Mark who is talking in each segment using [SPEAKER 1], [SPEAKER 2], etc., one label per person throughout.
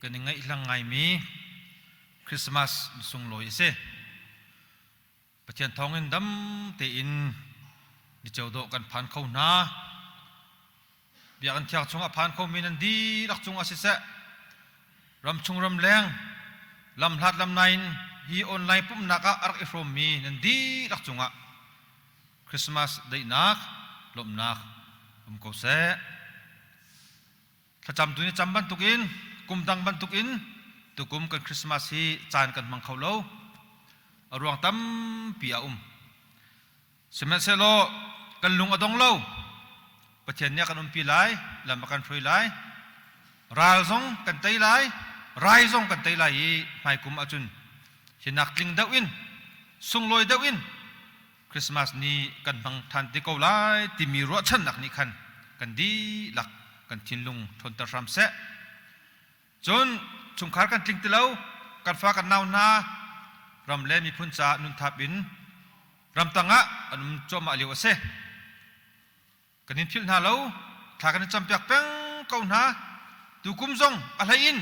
[SPEAKER 1] Kan i ngaihlang ngaimi Christmas sunglawi a si. Pathian thawngin dam tein niceu dawh kan phan kho hna. Biakinn thiang chungah phan khomi nan dihlak cungah siseh, ramchung ramleng, lamhlat lamnai in hi online pumhnak ah a rak i hrawmmi nan dihlak cungah Christmas daihnak, lawmhnak um ko seh. Thlacam tu nih cam bantukin kum dang bantukin tukum kan Christmas hi caan kan hmang kho lo. A ruang tampi a um. Sihmanhsehlaw kan lung a dong lo. Pathian nih a kan umpi lai, lam a kan hruai lai. Ral zong kan tei lai, rai zong kan tei lai i hmaikum ahcun hinak tling deuh in, sunglawi deuh in Christmas ni kan hmang ṭhan te ko lai timi ruahchannak nih khan kan dihlak kan thinlung ṭhawnter hram seh. Cun chungkhar kan tling ti lo, kan fa kan nau hna ram le miphun caah nunthap in ramtang ah an um cuahmah lio a si. Kan in philh hna lo, thla kan in campiak peng ko hna. Tukum zong a hlei in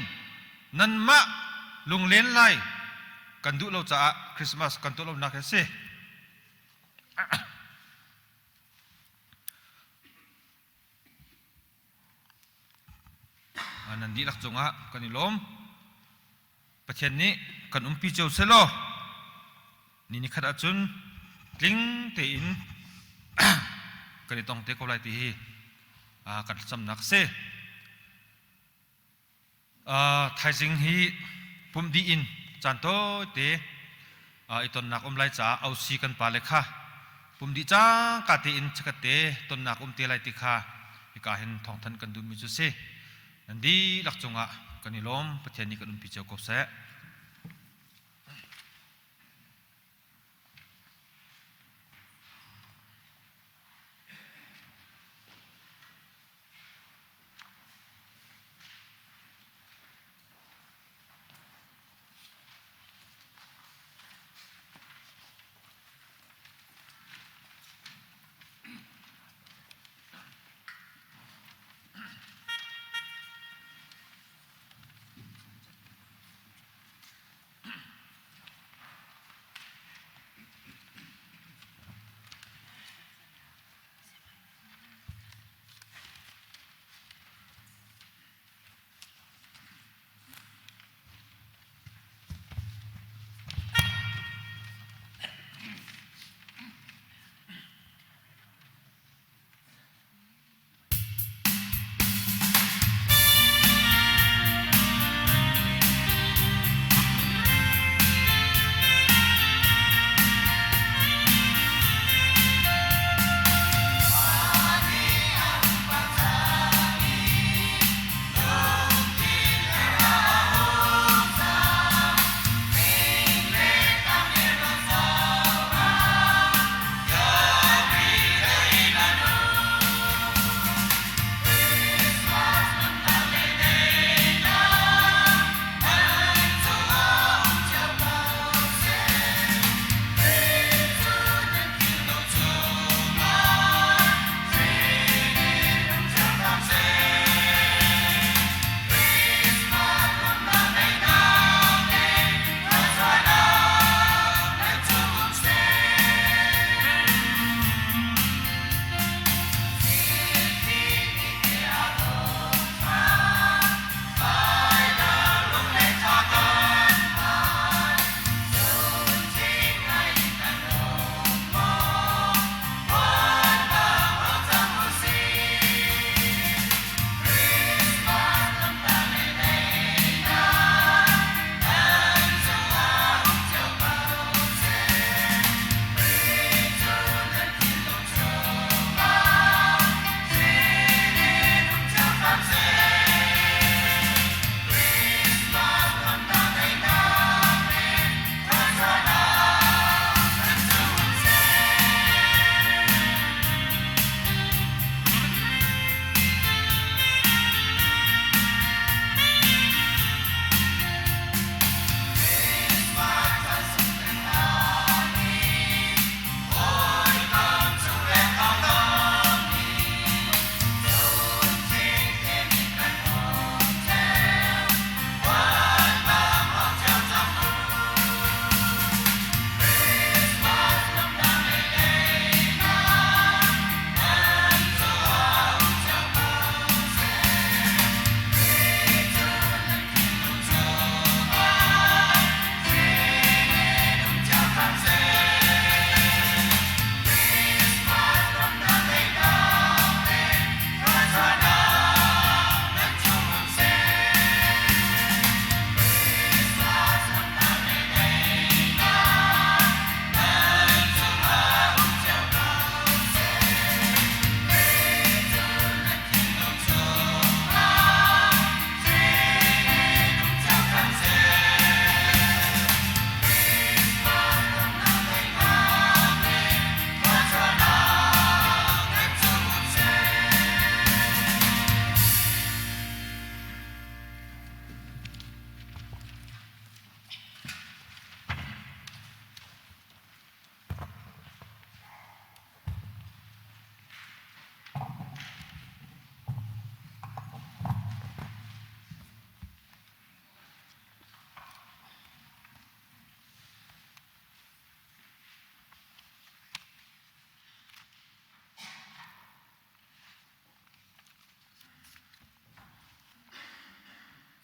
[SPEAKER 1] nanmah lunglen lai kan duh lo caah Christmas kan tuah lonak hi a si. Nan dihlak cungah kan i lawm. Pathian nih kan umpi cio selaw ni ni khat ahcun tling tein kan i tong te ko lai ti hi kan thlacamnak a si. Thaizing hi pumh dih in caan tawite i tonnak um lai caah ausi kan pale kha pum dih cangka tein chikkhat te tonnak um te lai ti kha hika hin thawngthanh kan duhmi cu si. Nan dihlak cungah kan i lawm. Pathian nih kan umpi cio ko seh.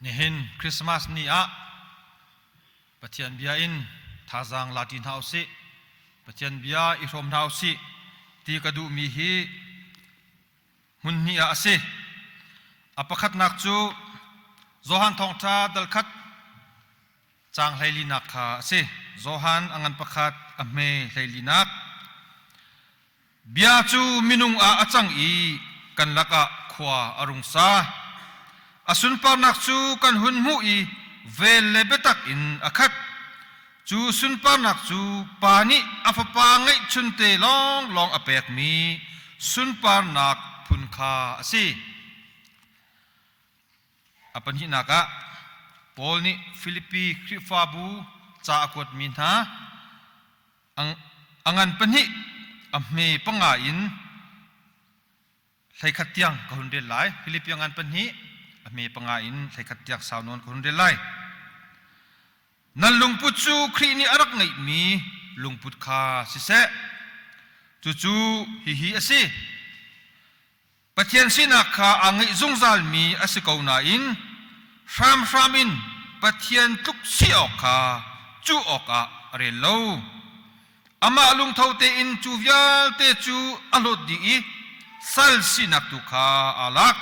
[SPEAKER 1] Nihin Christmas ni ah Pathian bia in thazaang la ṭi hna usih. Pathian bia i hrawm hna usih ti ka duhmi hi hmun hnih ah a si. A pakhatnak cu Johan Thawngṭha dal khat caang hleilinak kha a si. Johan a ngan pakhat a hme hleilinak. Bia cu minung ah a cang i kan lakah khua a rung sa. A sunparnak cu kan hun hmuh i vel le biatak in a khat. Cu sunparnak cu Pa nih a Fapa ngeihchunte lawnglawng a pekmi sunparnak phun kha a si. A pahnihnak ah Paul nih Filipi Khrihfabu ca a kuatmi hna a ngan pahnih a hme panga in 11 tiang ka hun rel lai. Filipi ngan pahnih a hme panga in 11 tiang sau nawn ka hun rel lai. Nan lungput cu Khrih nih a rak ngeihmi lungput kha siseh. Cucu hihi a si. Pathian sinak kha aa ngeih zungzalmi a si ko nain hramhram in Pathian tluk si awk kha cuh awkah a rel lo. Amah lungtho tein cu vialte cu a hlawt dih i sal sinak tu kha aa lak.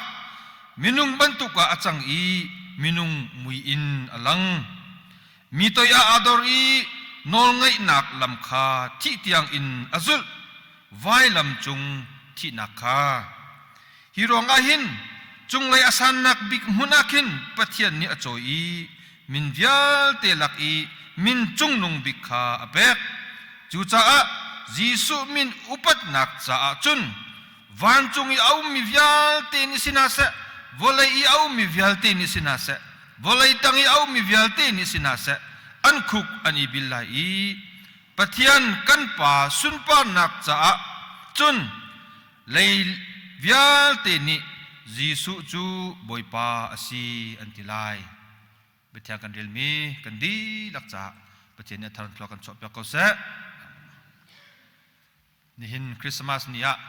[SPEAKER 1] Minung bantuk ah a cang i minung mui in a lang. Mi toi ah aa dor i nawlngaihnak lam kha thih tiangin a zulh. Vailam cung thihnak kha. Hi ruangah hin cunglei a sannak bik hmun ah khin Pathian nih a cawi i min vialte lak i min cungnung bik kha a pek. Cucaah Jesuh min upatnak caah cun vancung i a ummi vialte nih si hna seh, vawlei i a ummi vialte nih si hna seh, vawlei tang i a ummi vialte nih si hna seh, an khuk an i bil lai i Pathian kan Pa sunparnak caah cun lei vialte nih Jesuh cu Bawipa a si an ti lai. Biathiang kan relmi kan dihlak caah Pathian nih a thar thlua kan chuahpiak ko seh. Nihin Christmas ni ah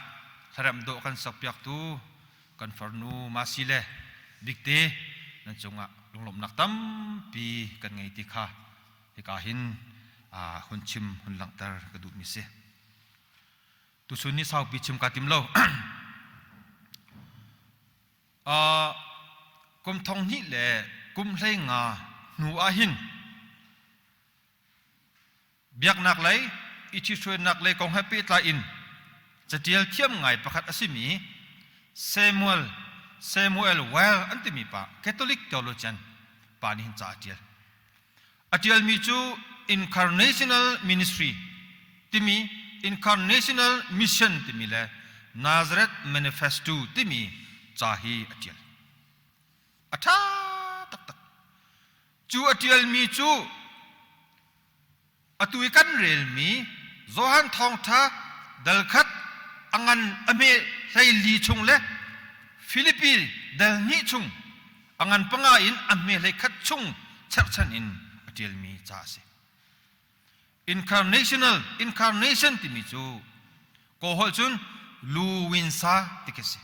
[SPEAKER 1] hlaremh dawh kan sakpiaktu kan farnu Masi le Bikte nan cungah lunglawmhnak tampi kan ngei ti kha hika hin hun chim hun langhter ka duhmi si. Tuchun ni saupi chim ka tim lo. Kum thong hnih le kum hlei nga hnu ah hin Biaknak lei, i ṭhithruainak lei kong he pehtlai in catial thiam ngai pakhat a simi Samuel Samuel Weil an timi pa Catholic theologian pa nih hin ca a ṭial. A ṭialmi cu Incarnational Ministry timi Incarnational Mission timi le Nazareth Manifesto timi ca hi a ṭial. A ṭha taktak. Cu a ṭialmi cu atu i kan relmi Johan Thawngṭha dal khat a ngan a hme 14 chung le Filipi dal hnih chung a ngan panga in a hme 11 chung cherhchan in a ṭialmi ca a si. Incarnational incarnation timi cu Kawl cun luwinsa ti khi a si.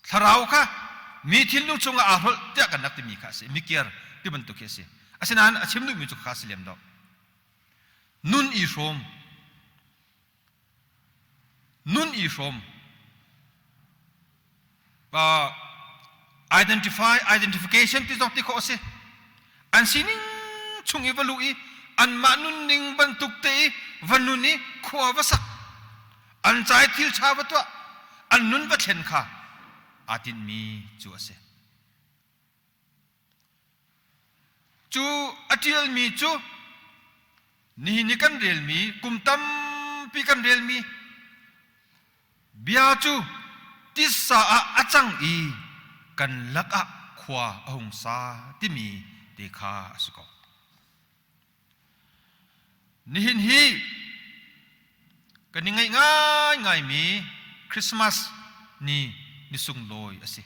[SPEAKER 1] Thlarau kha mi thinlung chungah aa hrolh tiah kan rak timi kha a si. Mikiar ti bantuk khi a si. Asinain a chim duhmi cu kha a si lem lo. Nun i hrawm. Nun i hrawm. Uh, identify, identification ti zong ti khawh a si. An sining chung i va luh i anmah nunning bantuk te i va nun i khua va sak an ca i thil ṭha va tuah an nun va thlen kha aa tinhmi cu a si. Cu a ṭialmi cu nihin i kan relmi kum tampi kan relmi bia cu titsa ah a cang i kan lakah khua a hung sa timi te kha a si ko. Nihin hi kan i ngaih ngaingaimi Christmas ni ni sunglawi a si.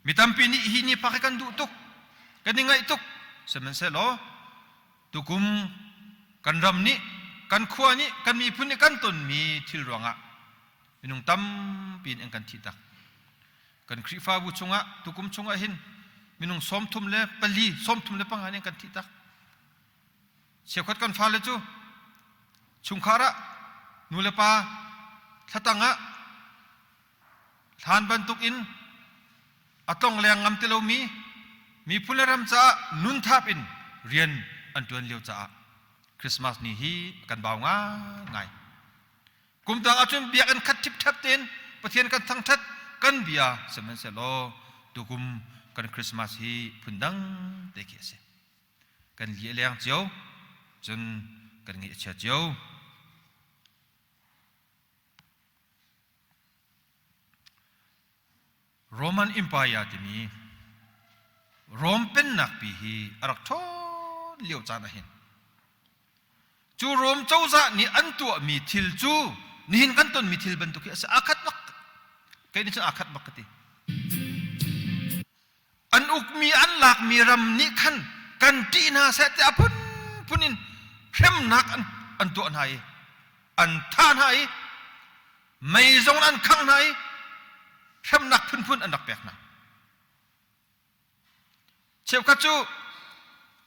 [SPEAKER 1] Mi tampi nih hi ni phak hi kan duh tuk, kan i ngaih tuk. Sihmanhsehlaw tukum kan ram nih, kan khua nih, kan miphun nih kan tonmi thil ruangah minung tampi in an kan thih tak. Kan Khrihfabu chungah tukum chungah hin Minung 34, 35 nih kan thih tak. Cheukhat kan fale cu chungkhar ah nu le pa thlatang ah hlan bantuk in a tlong leng ngam ti lomi miphun le ram caah nun thap in rian an ṭuan lio caah Christmas ni hi kan bau ngaingai. Kum dang ahcun biakinn khat ṭhipṭhep tein Pathian kan thangṭhat kan bia sihmanhsehlaw tukum kan Christmas hi phundang te khi a si. Kan li a leng cio, cun kan ngaih a chia cio. Roman Empire timi Rom pennak pi hi a rak ṭhawn lio caan ah hin cu Rom cozah nih an tuahmi thil cu nihin kan tonmi thil bantuk hi a si. Aa khat bak. Kei nih cun aa khat bak ka ti. An ukmi an lakmi ram nih khan kan ṭih hna seh tiah a phunphun in hremnak an, an tuah hna i an thah hna i mei zong an khangh hna i hremnak phunphun an rak pek hna. Cheukhat cu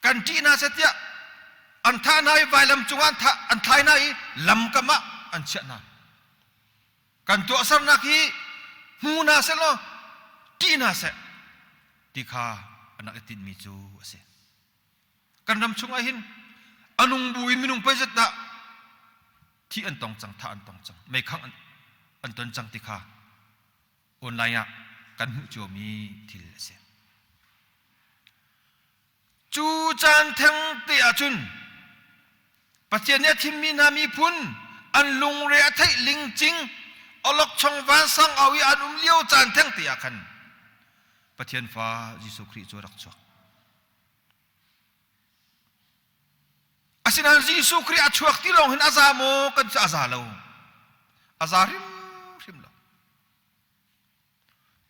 [SPEAKER 1] kan ṭih hna seh tiah an thah hna i vailam cungah an thah an thlai hna i lamkam ah an chiah hna. Kan tuahsernak hi hmu hna seh law ṭih hna seh ti kha an rak i tinhmi cu a si. Kan ram chungah hin a nung bu in minung peizat dah thi an tong cang, thah an tong cang, meikhangh an, an ton cang ti kha online ah kan hmuh ciomi thil a si. Cu caan theng te ahcun Pathian nih a thimmi hna miphun an lungre a theih lingcing awlokchong vansang au i an um lio caan theng te ah khan Pathian fa Jesuh Khrih cu a rak chuak. Asinain Jesuh Khrih a chuak ti lawng hin a za maw kan cu a za lo. A za hrimhrim lo.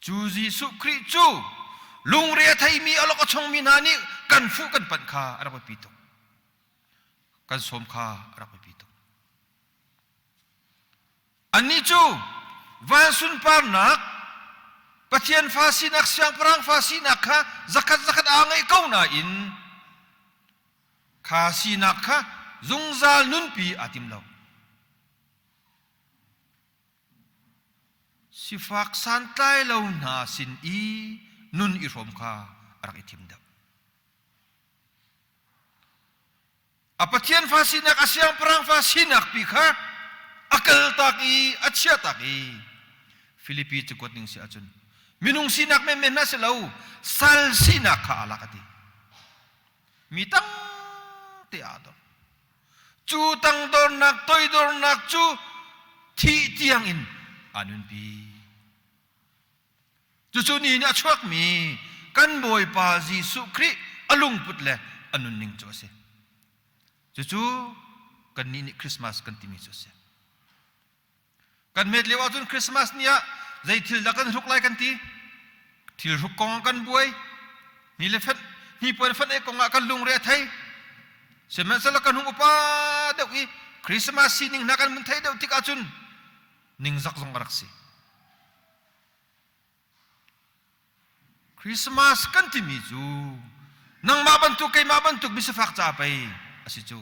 [SPEAKER 1] Cu Jesuh Khrih cu lungre a theimi a lok a chongmi hna nih kan fuh kan panh kha a rak biapi tuk. Kan sawm kha a rak biapi tuk. Annih cu van sunparnak Pathian fa sinak siangpahrang fa sinak kha zakhat zakhat aa ngeih ko nain kha sinak kha zungzal nunpi aa tim lo. Sifak santlai lo hna sin i nun i hrawm kha a rak i thim deuh. A Pathian fa sinak, a siangpahrang fa sinak pi kha a kaltak i a chiahtak i Filipi cakuat ning si ahcun minung sinak menmen hna si lo sal sinak kha aa lak a ti. Mi tang te aa dor. Cu tangdornak toidornak cu thih tiang in aa nunpi. Cucu ni nih a chuakmi kan Bawipa Jesuh Khrih a lungput le a nunning cu a si. Cucu kannih nih Christmas kan timi cu a si. Kan met lio ahcun Christmas ni ah zei thil dah kan hruk lai kan ti. Thil hruk kong ah kan buai. Ni le fenh, hnipuan fenh kong ah kan lungre a thei. Sihmanhsehlaw kan hung upa deuh i Christmas sining hna kan mun thei deuh tik ahcun ningzak zong a rak si. Christmas kan timi cu nangmah bantuk keimah bantuk misifak ca pei a si cu.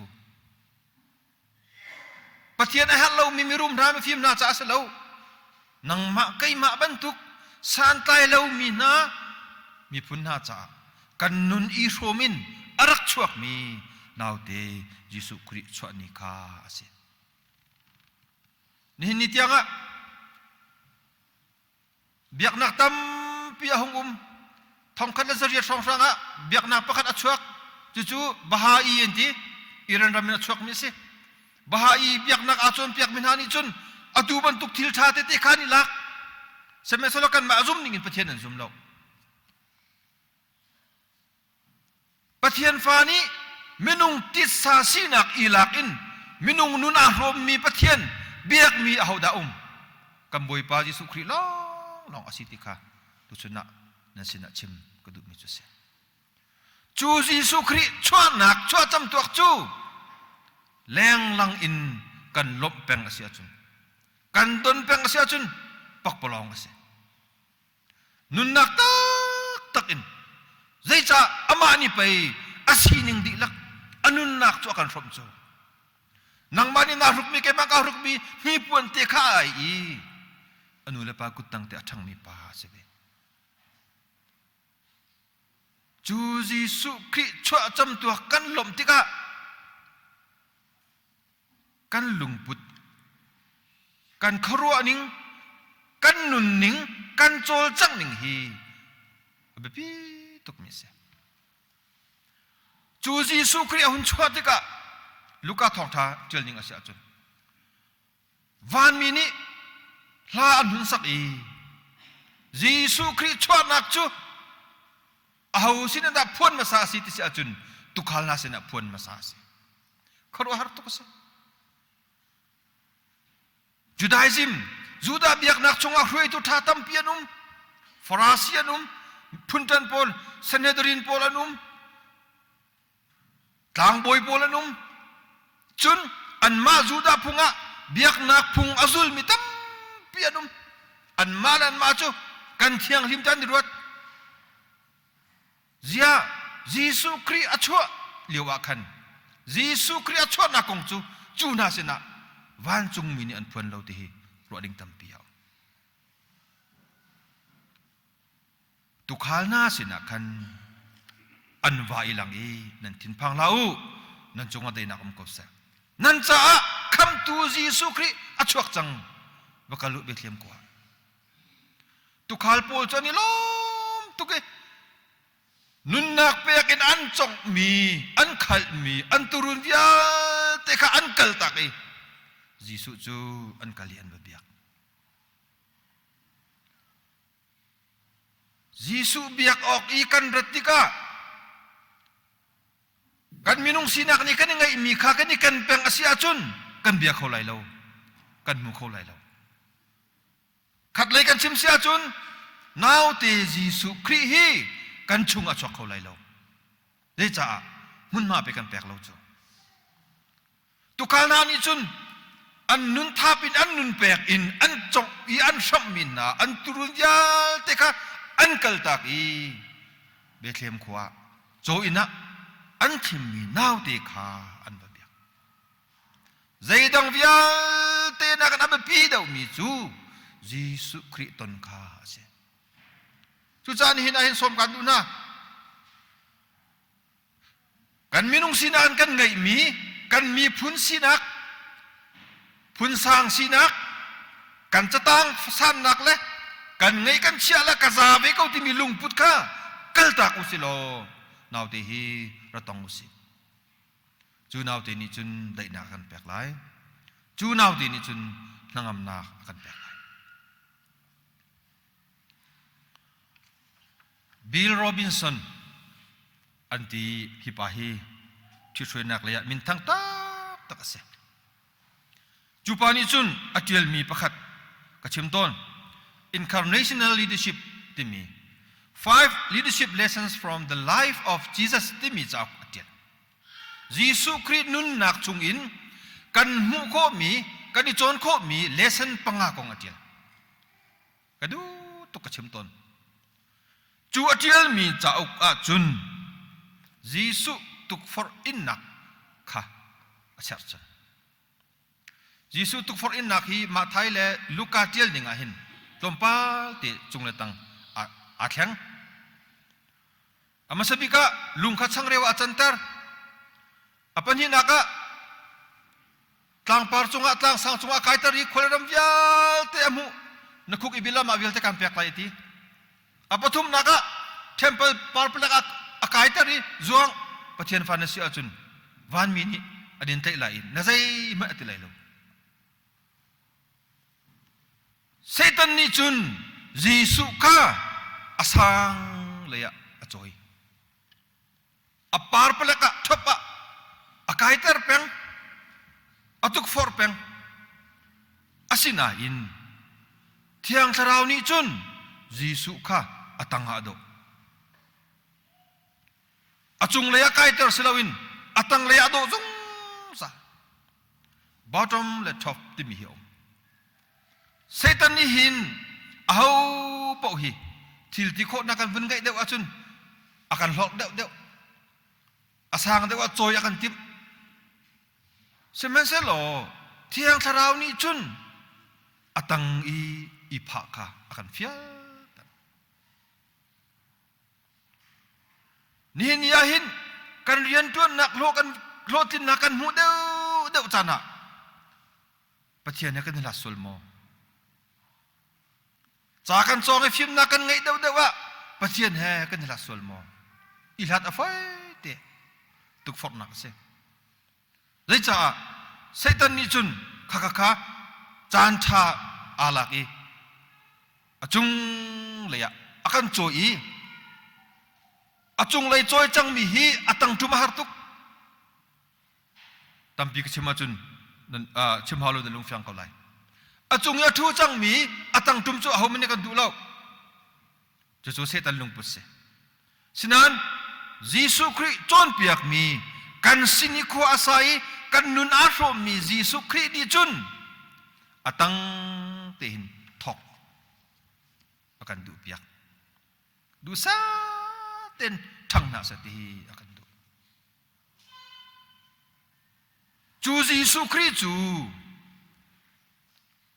[SPEAKER 1] Pathian a herh lomi mirum hna mifim hna ca a si lo. Nangmah keimah bantuk santlai lomi hna miphun hna caah kan nun i hrawm in a rak chuakmi naute Jesuh Khrih chuah ni kha a si. Nihin ni tiangah biaknak tampi a hung um. Thongkhat le zariat hrawnghrang ah biaknak pakhat a chuak. Cucu Baha'i an ti. Iran ram in a chuakmi a si. Baha'i biaknak aa cawnpiakmi hna nih cun atu bantuk thil ṭha tete kha an i lak. Sihmanhsehlaw kanmah a zum ning in Pathian an zum lo. Pathian fa nih minung titsa sinak i lak in minung nun aa hrawmmi Pathian biakmi ahodah um? Kan Bawipa Jesuh Khrih lawnglawng a si ti kha tuchun ah nan sinah chim ka duhmi cu a si. Cu Jesuh Khrih chuahnak chuahcam tuak cu lenglang in kan lawmh peng a si ahcun kan don peng a si ahcun pakpalawng a si. Nunnak taktak in. Zeicah amah nih pei a sining dihlak a nunnak cu a kan hrawmh cu. Nangmah nih naa hrukmi keimah kaa hrukmi hnipuan te kha a ai i a nu le pa kuttang te a ṭhangmi pa a si ve. Cu Jesuh Khrih chuah camtuak kan lawmh tikah kan lungput, kan khuaruahning, kan nunning, kan cawlcangh ning hi a biapi tukmi a si. Cu Jesuh Khrih a hun chuah tikah Luka thawngṭha ṭial ning a si ahcun vanmi nih hla an hun sak i Jesuh Khrih chuahnak cu aho sin dah phuan hmasa a si ti si ahcun tuukhal hna sinah phuan hmasa a si. Khuaruahhar tuk a si. Judaism, Judah biaknak chungah hruaitu ṭha tampi an um. Farasi an um, phunṭan pawl, Sanhedrin pawl an um, tlangbawi pawl an um. Cun anmah Judah phung ah biaknak phung a zulmi tampi an um. Anmah le anmah cu kan thianghlim ti an i ruat. Ziah Jesuh Khrih a chuah lio ah khan Jesuh Khrih a chuahnak kong cu cu hna sinah vancungmi nih an phuan lo ti hi ruah ding tampi a um. Tuukhal hna sinah khan an va i lang i nan thinphang hlah u, nan cungah daihnak um ko seh. Nan caah khamtu Jesuh Khrih a chuak cang. Va kal u Bethlehem khua. Tuukhal pawl cu an i lawm tuk i nunnak pek in an conghmi, an khalhmi, an turun vialte kha an kaltak i Jesuh cu an kal i an va biak. Jesuh biak awk i kan rat tikah kan minung sinak nih kan i ngeihmi kha kan i ken peng a si ahcun kan bia kho lai lo, kan hmu kho lai lo. Khatlei kan chim si ahcun naute Jesuh Khrih hi kan chung a chuak kho lai lo. Zeicah hmunhma pe kan pek lo cu. Tukhal hna nih cun an nun thap in an nun pek in an congh i an hramhmi hna an turun vialte kha an kaltak i Bethlehem khua ah caw inn ah an thimmi naute kha an va biak. Zeidang vialte nakin a biapi deuhmi cu Jesuh Khrih ton kha a si. Cucaah nihin ah hin sawm kan duh hna. Kan minung sinak in kan ngeihmi kan miphun sinak, phunsang sinak, kan catang sannak le kan ngeih kan chiah le ka za ve ko timi lungput kha kaltak u si law naute hi ra tong u sih. Cu naute nih cun daihnak a kan pek lai. Cu naute nih cun hnangamnak a kan pek lai. Bill Robinson an ti hi pa hi ṭhithruainak lei ah minthang taktak a si. Cu pa nih cun a ṭialmi pakhat ka chim tawn. Incarnational Leadership timi Five Leadership Lessons from the Life of Jesus timi cauk a ṭial. Jesuh Khrih nunnak chungin kan hmuh khawhmi, kan i cawn khawhmi lesson panga kong a ṭial. Ka duh tuk ka chim tawn. Cu a ṭialmi cauk ahcun Jesuh tukforh innak kha a cherhchan. Jesuh tukforh innak hi Matthai le Luka ṭial ning ah hin tlawmpal te cung le tang aa thleng. A hmasa bik ah lung kha changreu ah a canter. A pahnihnak ah tlangpar cungah tlangsang cungah kaiter i khualram vialte a hmuh na khuk i bilam ah vialte kan pek lai a ti a pathumnak ah temple parpalek ah a kaiter i zuang pathian fa na si ahcun vanmi nih an in tlaih lai i na zeihmanh a ti lai lo Satan nih cun Jesuh kha a sang lei ah a cawi A parpalek ah ṭhop ah a kaiter peng, a tukforh peng. Asinain Thiang Thlarau nih cun Jesuh kha a tangah a doh. A cunglei ah kaiter si loin a tanglei ah a dawh zungzal. Bottom le top timi hi a um. Satan nih hin aho paoh hi thil ti khawhnak kan vun ngeih deuh ahcun. A kan hlorh deuhdeuh. A sang deuh ah cawi a kan timh. Sihmanhsehlaw Thiang Thlarau nih cun a tang i i phah kha a kan fial. Nihin ni ah hin kan rianṭuannak hlawh kan hlawhtlinnak kan hmuh deuhdeuh caan ah Pathian he kan i hlat sual maw? Ca kan cawng i fimnak kan ngeih deuhdeuh ah Pathian he kan i hlat sual maw? I hlat a fawi te tukforhnak a si. Zeicaah Satan nih cun kha kha kha caan ṭha aa lak i a cunglei ah a kan cawi i a cunglei cawi cangmi hi a tangṭum a har tuk. Tampi ka chim ahcun chim hau lo na lungfiang ko lai. A cung i a ṭhu cangmi a tangṭum cu ahohmanh nih kan duh lo. Cucu Satan lungput si. Sinain Jesuh Khrih cawnpiakmi kan sin i khua a sa i kan nun aa hrawmmi Jesuh Khrih nih cun a tang tein thawk a kan duhpiak. Duhsah tein ṭhang hna seh ti a kan duh. Cu Jesuh Khrih cu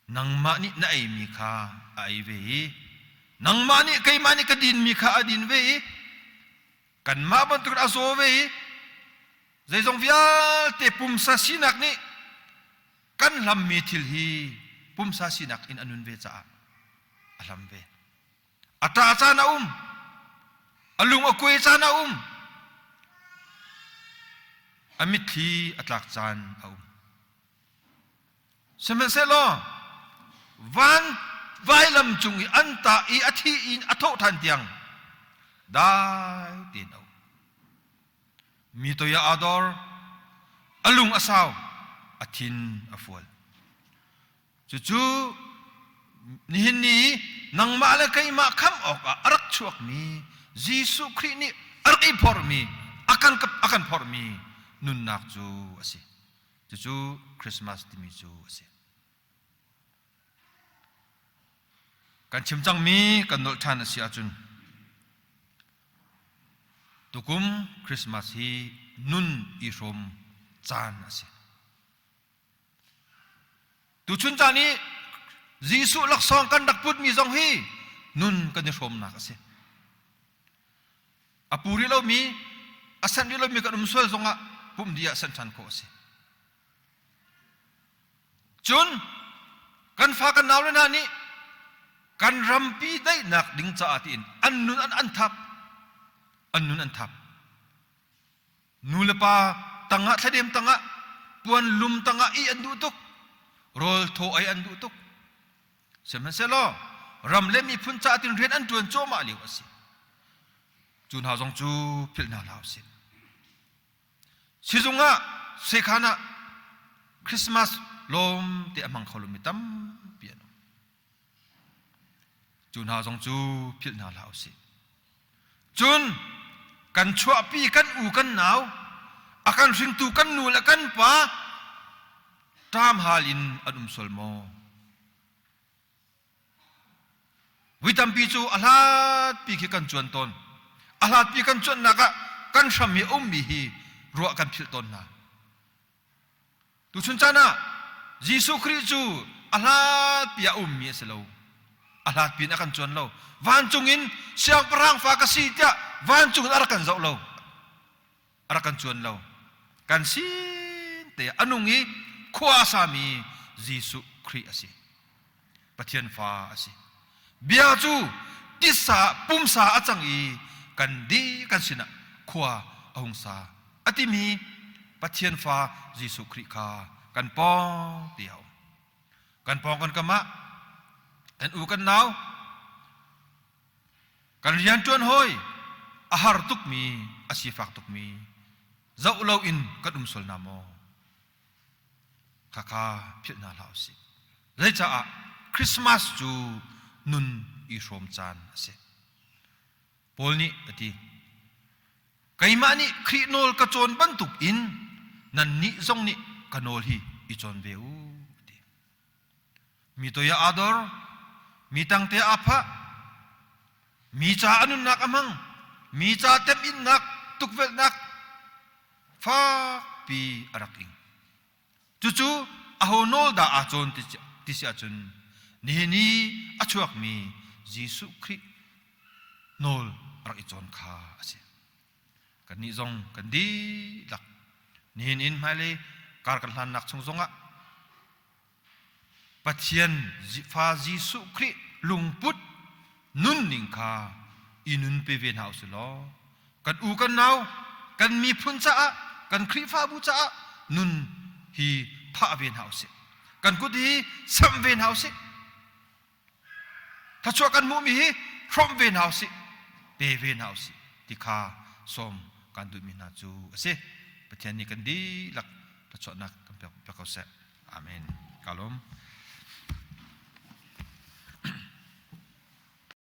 [SPEAKER 1] Nangmah nih na eimi kha a ei ve i nangmah nih keimah nih ka dinmi kha a din ve i kanmah bantukin a zaw ve i zeizong vialte pumsa sinak nih kan hlammi thil hi pumsa sinak in a nun ve caah a hlam ve. A ṭah caan a um, a lung a kuai caan a um, a mitthli a tlak caan a um. Sihmanhsehlaw van vailam cung i an tah i a thih in a thawh ṭhan tiang dai tein a um. Mi toi ah aa dor, a lung a sau, a thin a fual. Cucu nihin ni i nangmah le keimah khamh awkah a rak chuakmi Jesuh Khrih nih a rak i phorhmi, a kan, a kan phorhmi nunnak cu a si. Cucu Christmas timi cu a si. Kan chim cangmi kan nolh ṭhan a si ahcun tukum Christmas hi nun i hrawm caan a si. Tuchun caan i Jesuh laksawng kan rak putmi zong hi nun kan i hrawmnak a si. A pu rih lomi, a sanh rih lomi kan um sual zongah pumh dih ah sanh ṭhan khawh a si. Cun kan fa kan naule hna nih kan rampi daihnak ding caah tiin an nun an an thap an nun an thap nu le pa tangah thladem tangah puan lum tangah i an duh tuk rawl thaw ei an duh tuk Sihmanhsehlaw ram le miphun caah tin rian an ṭuan cuahmah lio a si. Cu hna zong cu philh hna hlah usih. Sizung ah sekhan ah Christmas lawm te a hmang kho lomi tampi an um. Cu hna zong cu philh hna hlah usih. Cun kan chuahpi kan u kan nau a kan hringtu kan nu le kan pa ṭam hal in an um sual maw? Vui tampi cu a hlatpi khi kan cuan tawn. A hlatpi kan cuannak ah kan hram i a ummi hi ruah kan philh tawn hna. Tuchun caan ah Jesuh Khrih cu a hlatpi ah a ummi a si lo. A hlatpi in a kan cuan lo. Vancung in siangpahrang fa ka si tiah vancung in a rak kan zoh lo. A rak kan cuan lo. Kan sin te a nung i khua a sami Jesuh Khrih a si. Pathian fa a si. Bia cu titsa pumsa a cang i kan dih kan sinah khua a hung sa a timi Pathian fa Jesuh Khrih kha kan pawng ti a um. Kan pawng kan kam ah kan u kan nau kan rianṭuan hawi a har tukmi a sifak tukmi zoh loin kan um sual na maw? Khakha philh hna hlah usih. Zeicaah Christmas cu nun i hrawm caan a si. Paul nih a ti, Keimah nih Khrih nawl ka cawn bantuk in nannih zong nih ka nawl hi i cawn ve u, a ti. Mi toi ah aa dor, mi tangte aa phah, mi ca a nunnak a hmang. Mi ca temhinnak, tukvelhnak fakpi a rak ing. Cucu aho nawl dah aa cawn ti si ahcun nihin i a chuakmi Jesuh Khrih nawl a rak i cawn kha a si. Kannih zong kan dihlak nihin in hmailei kar kan hlannak chung zongah Pathian fa Jesuh Khrih lungput nunning kha i nun pe ve hna usih law kan u kan nau kan miphun caah kan Khrihfabu caah nun hi phah ve hna usih. Kan kut hi samh ve hna usih. Thluachuah kan hmuhmi hi hrawmh ve hna usih, pe ve hna usih ti kha sawm kan duhmi hna cu a si. Pathian nih kan dihlak thluachuahnak kan pek ko seh. Amen. Ka lawm.